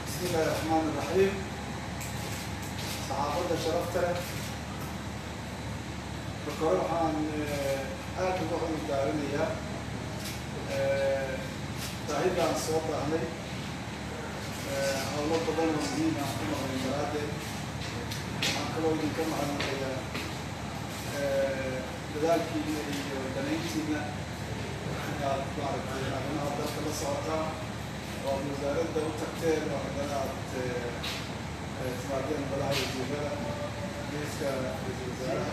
بسم الله الرحمن الرحيم. Saxaafadda sharafta leh, marka hore waxaan aad uga cudur daarinayaa daahidaan soo baahnay, howlo badan oo muhiim aan ku maqlay daraaddeed. Waxaan kaloo idinka mahadnaqayaa dadaalkiina iyo danayntiina inaad maaragtay arrimaha dalka la socotaan oo aad wasaaradda u tagteen oo haddana aad timaadeen golaha wasiirada, miiska ra-iisul wasaaraha.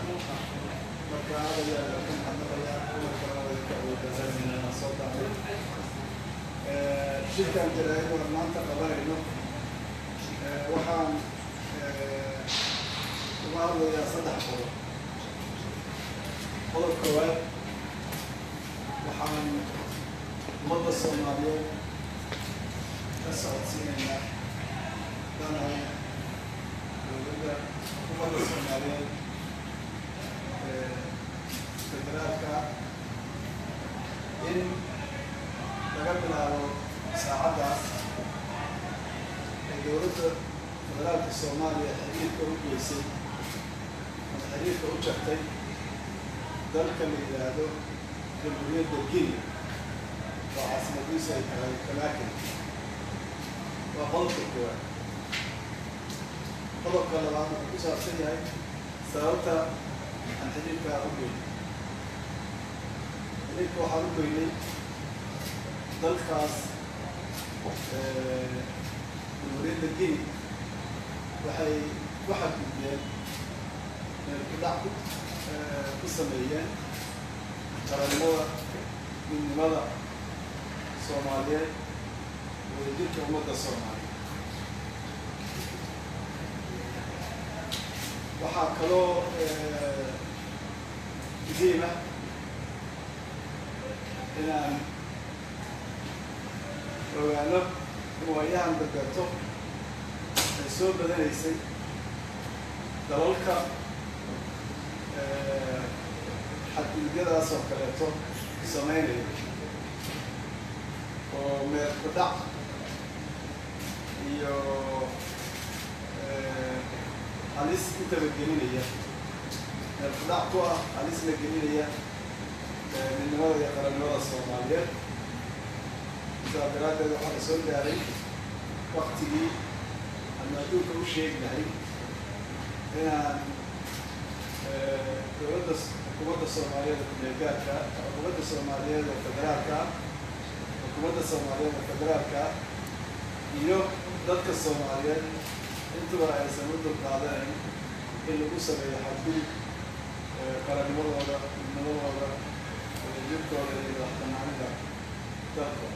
Marka aad ayaa ka mahadnaqayaa, mar kalena waa idinka cudur aan soo daahnay. Shirkan jaraa'id oo maanta qabanayno waxaan uga hadlayaa saddex qodob. Qodob koowaad, waxaan ummadda Soomaaliyeed ka socodsiinaynaa danahay dowladda xukuumadda Soomaaliyeed federaalka in laga bilaabo saacaddaas ay dowladda federaalka Soomaaliya xiriirka u geysay ama xiriirka u jartay dalka la yidhaahdo Jamhuuriyadda Guinea oo caasimadiisu ay tahay Conakry. Waa qodobka koowaad. Qodobka labaad wuxuu ku saabsan yahay sababta aan xiriirkaa u geynay. Xiriirka waxaan u geynay dalkaas Jamhuuriyadda Guinea waxay ku xadgudbeen, meel ku dhac ku sameeyeen qarannimada, midnimada Soomaaliyeed, wadajirka ummadda Soomaaliyeed. Waxaa kaloo muhiim ah inaan ogaano in waayahan dambeeto ay soo badanaysay dalalka xadgudubyadaas oo kaleeto sameynaya oo meel ku dhac iyo halis intaba gelinaya, meel ku dhac ku ah, halisna gelinaya midnimada iyo qarannimada Soomaaliyeed. Sidaa daraaddeed waxaa la soo gaaray waktigii aanu adduunka u sheegi lahay inaan dowladda xukuumadda Soomaaliyeed ee kumeelgaarka, xukuumadda Soomaaliyeed ee federaalka, xukuumadda Soomaaliyeed ee federaalka iyo dadka Soomaaliyeed intuba aysan u dulqaadanayn in lagu sameeyo xadgudub qarannimadooda, midnimadooda, wadajirkooda iyo madax banaanida dalkooda.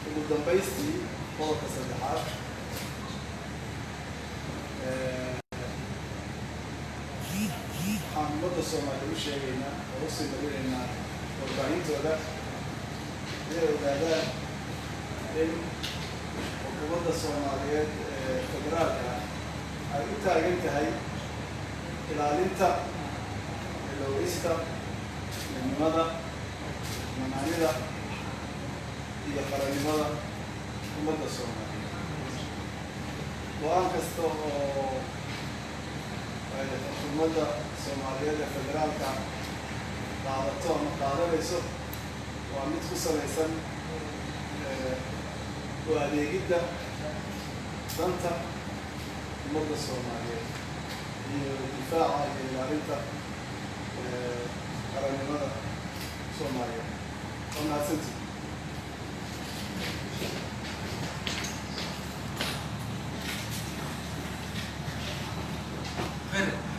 Ugu dambaystii, qodobka saddexaad, waxaan ummadda Soomaaliya u sheegaynaa oo usii marinaynaa warbaahintooda inay ogaadaan in xukuumadda Soomaaliyeed ee federaalka ay u taagan tahay ilaalinta, ilowrista midnimada, manaanida iyo qarannimada ummadda Soomaaliyeed. Go-aan kasta oo ay xukuumadda Soomaaliyeed ee federaalka qaadato ama qaadanayso waa mid ku salaysan u adeegidda danta ummadda Soomaaliyeed iyo difaaca iyo ilaalinta qarannimada Soomaaliyeed. Waa mahadsantii. Minute.